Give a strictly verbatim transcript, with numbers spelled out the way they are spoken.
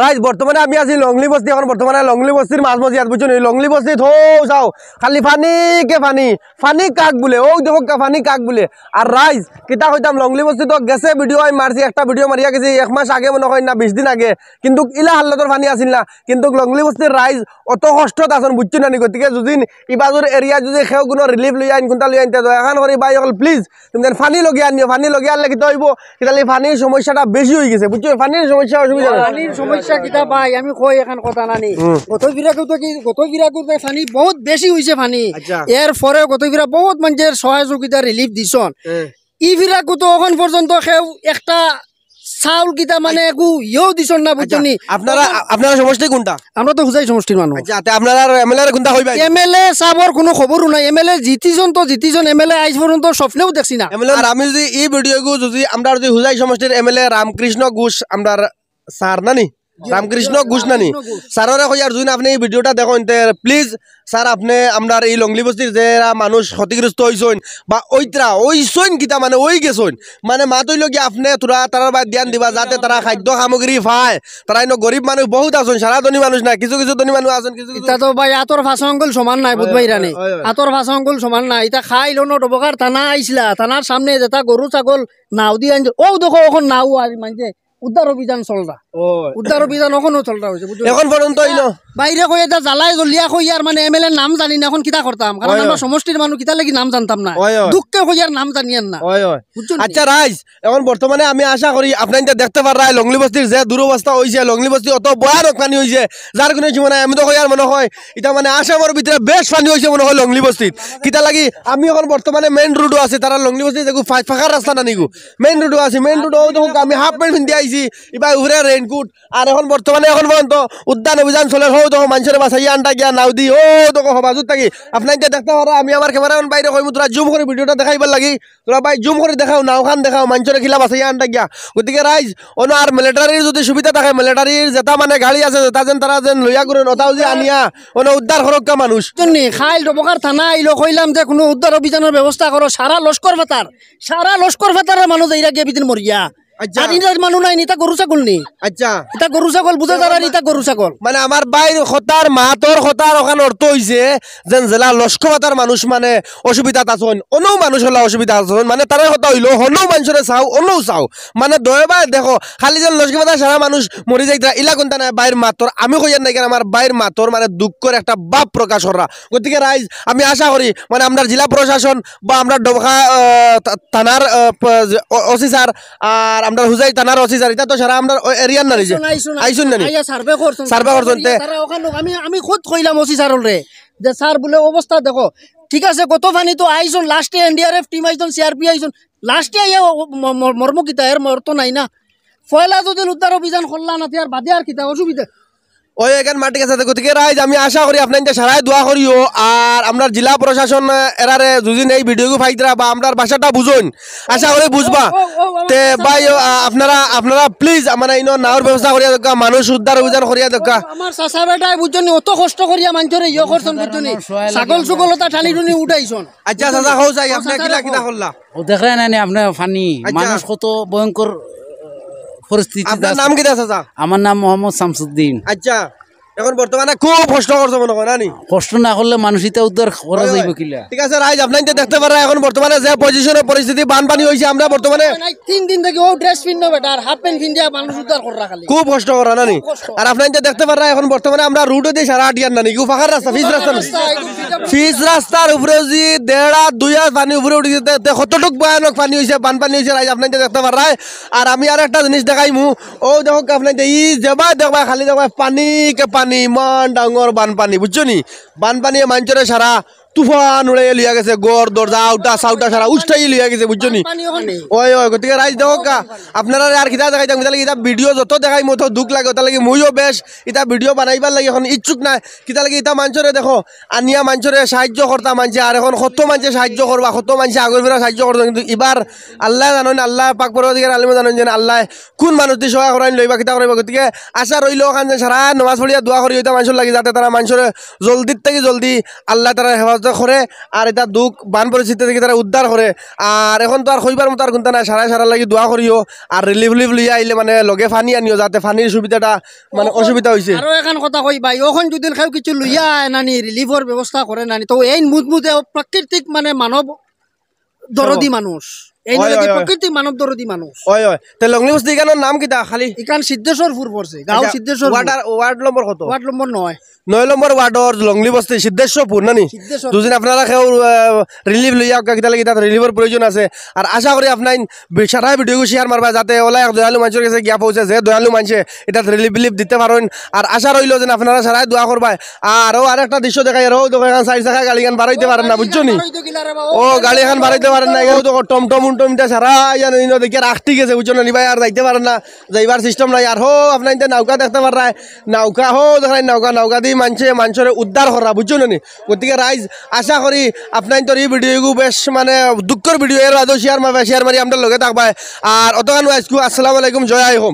রাইজ, বর্তমানে আমি আছি লংলি বস্তি, এখন বর্তমানে লংলি বস্তির মাঝ মজিয়াত, বুঝছো নি? লংলি বস্তিত হউ চাও, খালি পানি কে পানি, পানি কাক বুলে, অউ দেখউক্কা পানি কাক বুলে। আর রাইজ, কিতা কইতাম, লংলি বস্তিত গেছে ভিডিও আমি মারছি, একটা ভিডিও মারিয়া গেছি এক মাস আগে মনো অয় না বিশ দিন আগে, কিন্তুক ইলা হাল্লতর পানি আছিল না, কিন্তুক লংলি বস্তির রাইজ অত কষ্টত আছইন, বুঝছো না নি? গতিকে যদি ইবাজুর এরিয়া যদি কেউ কুনু রিলিফ লইয়া আইন, কুন্তা লইয়া আইন, তে দয়া খান করি ভাই অকল please তুমি যেন পানি লগে আনিও, পানি লগে আনলে কিতা অইবো, কিতালে পানির সমস্যাটা বেশি অই গেছে, বুঝছো? পানির সমস্যা অসুবিধা নাই। পানির সমস্যা কিতা ভাই, আমি কই এখান কথা না নি। হুম। গত ফিরাকু তো কি, গত ফিরাকু তো পানি বহুত বেশি অইছে পানি। আচ্ছা। এর পরে গত ফিরা বহুত মানষে সহযোগিতা রিলিফ দিছইন। হ্যাঁ। ই ফিরাকু তো অখন পর্যন্ত কেউ একটা চাউল কিতা মানে একু ইয়েও দিছইন না, বুঝছো নি? আচ্ছা, আপনারা, আ-, আপনারা সমষ্টি কুনটা? আমরা তো হুজাই সমষ্টির মানুষ। আচ্ছা, তে আপনারা এমএলএ রে কুনটা কইবা? এমএলএ সাবর কুনু খবরও নাই। এমএলএ জিতিছইন তো জিতিছইন, এমএলএ আইজ পর্যন্ত স্বপ্নেও দেখছি না। এমএলএ আর আমি যদি ই ভিডিওগু যদি আমরা যদি হুজাই সমষ্টির এমএলএ রামকৃষ্ণ ঘোষ, আমরার স্যার না নি? জি, রামকৃষ্ণ জি, ঘোষ না নি? রামকৃষ্ণ ঘোষ। স্যাররে কইয়ার যদি আপনে ই ভিডিওটা দেখইন, তে please স্যার, আপনে আমরার ই লংলি বস্তির যেরা মানুষ ক্ষতিগ্রস্ত অইছইন বা অইতরা, অইছইন কিতা মানে অই গেছইন, মানে মাত অইলো কি আপনে থুড়া তারার বায় ধ্যান দিবা যাতে তারা খাদ্য সামগ্রী পায়। তারা ইনো গরিব মানুষ বহুত আছইন, সারা ধনী মানুষ না, কিছু কিছু ধনী মানুষ আছইন, কিছু কিছু ইতা তো ভাই আতর পাঁচ আঙ্গুল সমান নায়, বুঝবায় নি? অয়, অয়। আতর পাঁচ আঙ্গুল সমান নায়। ইতা খাইল অনো ডবকার থানা আইছলা, থানার সামনে যেতা গরু ছাগল নাও দি আনছে, অউ দেখো অখন নাও আর মানষে উদ্ধার অভিযান চলরা। অয়। উদ্ধার অভিযান অখনো চলরা অইছে, বুঝছো? অখন পর্যন্ত অইলো। বাইরে কই ইতা জ্বালায় জ্বলিয়া কইয়ার মানে এমএলএ নাম জানি না, অখন কিতা করতাম? কারণ অয়, আমরা অয়। সমষ্টির মানুষ, কিতা লাগি নাম জানতাম না। অয়, অয়। দুঃখে কইয়ার নাম জানিয়ার না। অয়, অয়। বুঝছো নি? আচ্ছা রাইজ, অখন বর্তমানে আমি আশা করি আপনাইনতে দেখতে পাররায় লংলি বস্তির যে দুরবস্থা অইছে, লংলি বস্তি অত ভয়ানক পানি অইছে, যার কুনু সীমা নাই। আমি তো কইয়ার মনো অয় ইটা মানে আসামর ভিতরে বেশ পানি অইছে মনো অয় লংলি বস্তিত। কিতা লাগি আমি অখন বর্তমানে মেইন রোডো আছি, তারা লংলি বস্তি যেগু ফা-, ফাঁকা রাস্তা না নিগু। মেইন রোডো আছি, মেইন রোডো অউ দেখো আমি হাফ প্যান্ট পিন্দি আইছি, ইবায় উপরে রেইনকোট। আর অখন বর্তমানে অখন পর্যন্ত উদ্ধার অভিযান চলের, অউ দেখো মানষরে বাচাইয়া আনরা গিয়া নাও দি, অউ দেখো হবাজুত থাকি। আপনাইনতে দেখতে পাররা, আমি আমার ক্যামেরাম্যান ভাইরে কইমু থুড়া জুম করি ভিডিওটা দেখাইবার লাগি। থুড়া ভাই জুম করি দেখাও, নাওখান দেখাও, মানষরে কিলা বাচাইয়া আনরা গিয়া। গতিকে রাইজ, অনো আর মিলিটারির যদি সুবিধা থাকে, মিলিটারির যেতা মানে গাড়ি আছে, যেতা যেন তারা যেন লইয়া ঘুরইন, অতাও যে আনিয়া, অনো উদ্ধার করউক্কা মানুষ। জন্যে খাইল ডবকার থানা আইলো, কইলাম যে কুনু উদ্ধার অভিযানর ব্যবস্থা করো, সারা লস্কর ফাতার, সারা লস্কর ফাতারর মানুষ এর আগে বিদিন মরিয়া। আচ্ছা। আর ইতার মানুষ নায় নি, ইতা গরু ছাগল নি। আচ্ছা। ইতা গরু ছাগল, বুঝা যার আর ইতা গরু ছাগল। মানে আমার ভাইর কথার, মাতর কথার অখান অর্থ অইছে যেন যেলা লস্কর ফাতার মানুষ মানে অসুবিধাত আছইন, অনো মানুষ অলা অসুবিধাত আছইন, মানে তারার কথা অইলো, হনো মানষরে চাও, অনো চাও। মানে দয়া ভাই দেখো, খালি যেন লস্কর ফাতার সারা মানুষ মরি যাইতরা, ইলা কুন্তা নায়, ভাইর মাতর, আমি কইয়ার নায়, কারণ আমার ভাইর মাতর মানে দুঃখর একটা ভাব প্রকাশ কররা। গতিকে রাইজ, আমি আশা করি, মানে আমরার জেলা প্রশাসন বা আমরার ডবকা, আহ, থা-, থানার, আহ, প-, যে, অ-, ওসি স্যার, আর আমরার হুজাই থানার ওসি স্যার, ইতা তো সারা আমরার অউ এরিয়ার না নিজে। আইছইন, আইছইন, আইছইন না নি? আইয়া সার্ভে করছইন। সার্ভে করছইন, তে তারা অখান, আমি, আমি খুদ কইলাম ওসি স্যাররে যে, "স্যার," বুলে, "অবস্থা দেখো, ঠিক আছে, গত পানি তো আইছইন, লাস্টে এনডিআরএফ টিম আইছইন, সিআরপি আইছইন, লাস্টে আইয়া ও, ম-, ম-, মর্ম কিতা, এর মর্ম তো নাই না। পয়লা যদি উদ্ধার অভিযান করলা না, তে আর বাদে আর কিতা অসুবিধা?" অউ এখান মাটি গেছে, গতিকে রাইজ আমি আশা করি আপনাইনতে সারায় দোয়া করিও, আর আমরার জেলা প্রশাসন, আহ, এরারে যদি এই ভিডিওগু পাইতরা বা আমরার ভাষাটা বুঝইন, আশা করি বুঝবা। ও, ও, ও, ও, তে আচ্ছা, ভাই, আচ্ছা। আহ, আপনারা, আপনারা please মানে ইনো নাওর ব্যবস্থা করিয়া দেউক্কা, মানুষ উদ্ধার অভিযান করিয়া দেউক্কা। আমার চাচা বেটায় বুঝছইন নি, অত কষ্ট করিয়া মানষরে ইয়ে করছইন বুঝছইন নি, ছাগল-ছুগল অতা টানি-টুনি উঠাইছইন। আচ্ছা, চাচা, কও চাই, ও, আপনে চাচা, কিলা, দেখো। কিলা করলা? ও দেখরায় না নি আপনে পানি, আচ্ছা। মানুষ কত ভয়ঙ্কর, আহ, পরিস্থিতিত আপনার আছে। নাম কিতা, চাচা? আমার নাম মোহাম্মদ শামসুদ্দিন। আচ্ছা, এখন বর্তমানে খুব কষ্ট করছো মনো অয়, না নি? কষ্ট না করলে মানুষ ইতা উদ্ধার করা অয়, অয়। যাইবো কিলা? ঠিক আছে, রাইজ, আপনাইনতে দেখতে পাররা এখন বর্তমানে যে পজিশনে পরিস্থিতি, বানপানি অইছে, আমরা বর্তমানে নাই, তিন দিন থাকি অউ ড্রেস পিন্দা বেটা, আর হাফ প্যান্ট পিন্দিয়া মানুষ উদ্ধার কররা খালি। খুব কষ্ট কররা, না নি? কষ্ট। আর আপনাইনতে দেখতে পাররা এখন বর্তমানে আমরা রোডো দি সারা আটিয়ার না নি, ইগু ফাঁকার রাস্তা, পিচ রাস্তা না। রাস্তা, এগু পিচ রাস্তা। পিচ রাস্তার উপরে যদি দেড় হাত, দুই হাত পানি উপরে উঠি যেতে, তে কতটুক ভয়ানক পানি অইছে, বানপানি অইছে, রাইজ আপনাইনতে দেখতে পাররায়। আর আমি আর একটা জিনিস দেখাইমু, অউ দেখো আপনাইনতে, ই যেবায় দেখবায়, খালি দেখবায় পানি কে পানি, ইমান ডাঙর বানপানি, বুঝছো নি? বানপানিয়ে মানষরে সারা তুফান উড়াইয়া লইয়া গেছে, ঘর, দরজা, আউটা, সাউটা সারা উঠাইয়া লইয়া গেছে, বুঝছো নি? বানপানি অখান নি। অয়, অয়, গতিকে রাইজ দেখউক্কা, আপনারারে আর কিতা দেখাইতাম, কিতা লাগি ইতা ভিডিও যত দেখাইমু অত দুখ লাগে, অতা লাগি মুইও বেশ ইতা ভিডিও বানাইবার লাগি এখন ইচ্ছুক নায়, কিতা লাগি ইতা মানষরে দেখো, আনিয়া মানষরে সাহায্য করতা মানষে, আর এখন কত মানষে সাহায্য করবা, কত মানষে আগর ফিরা সাহায্য করতা, কিন্তুক ইবার আল্লায় জানইন, আল্লাহ পাক পরওয়ারদিগার আলমে জানইন যেন আল্লায় কুন মানুষ দি সহায় করাইন লইবা, কিতা করাইবা। গতিকে আশা রইলো অখান যেন সারা নমাজ পড়িয়া দোয়া করিও ইতা মানষর লাগি, যাতে তারা মানষরে জলদির থাকি জলদি আল্লায় তারার হেফাজত তো করে, আর ইতা দুঃখ বান পরিস্থিতি থাকি তারা উদ্ধার করে। আর এখন তো আর কইবার মতো আর কুন্তা নাই, সারায় সারার লাগি দোয়া করিও। আর রিলিফ উলিফ লইয়া আইলে মানে লগে পানি আনিও, যাতে পানির সুবিধাটা মানে অখন অসুবিধা অইছে। আরো এখান কথা কই ভাই, অখন যদি কেউ কিছু লইয়া আয় নানি, রিলিফর ব্যবস্থা করে নানি, তো এই মুদমুদে প্রাকৃতিক মানে মানব দরদি মানুষ। এই অয়, নদী অয়, অয়। প্রকৃতি মানব দরদি মানুষ। অয়, অয়। তে লংলি বস্তি ইখানর নাম কিতা খালি? ইখান সিদ্ধেশ্বরপুর পড়ছে, গাঁও আচ্ছা, সিদ্ধেশ্বরপুর। ওয়ার্ড আর, ওয়ার্ড নম্বর কত? ওয়ার্ড নম্বর নয়। নয় নম্বর ওয়ার্ডর লংলি বস্তি সিদ্ধেশ্বরপুর, নানি? সিদ্ধেশ্বর। দুদিন আপনারা কেউ, আহ, রিলিফ লইয়া আউক্কা, কিতা লাগি তাত রিলিফর প্রয়োজন আছে। আর আশা করি আপনাইন বি-, সারা ভিডিওগু শেয়ার মারবা, যাতে ওলা এক দয়ালু মানুষর গেছে গিয়া পৌঁছে, যে দয়ালু মানুষে ইতাত রিলিফ বিলিফ দিতে পারইন। আর আশা রইল যেন আপনারা সারায় দোয়া করবায়। আর ও আরেকটা দৃশ্য দেখাই, আর ও দেখো, এখান চাইর চাকা গাড়িখান বারইতে পারের না, বুঝছো নি? ও গাড়িখান বারইতে পারের না, এখানে দেখো টমটম উমটম ইতা সারা ইয়ান ইনো দেখিয়া রাখতি গেছে, বুঝছো না নি ভাই? আর যাইতে পারের না, যাইবার সিস্টেম নাই। আর হো, আপনাইনতে নৌকা দেখতে পাররায়, নৌকা হো, দেখরায় নৌকা, নৌকা দি মানষে, মানষরে উদ্ধার করা, বুঝছো না নি? গতিকে রাইজ, আশা করি আপনাইনতর ই ভিডিওগু বেশ মানে দুঃখর ভিডিও, এর বাদেও শেয়ার মারবায়, শেয়ার মারি আমরার লগে থাকবায়। আর অতখান আইজকু, আসসালামু আলাইকুম, জয় আই হোম।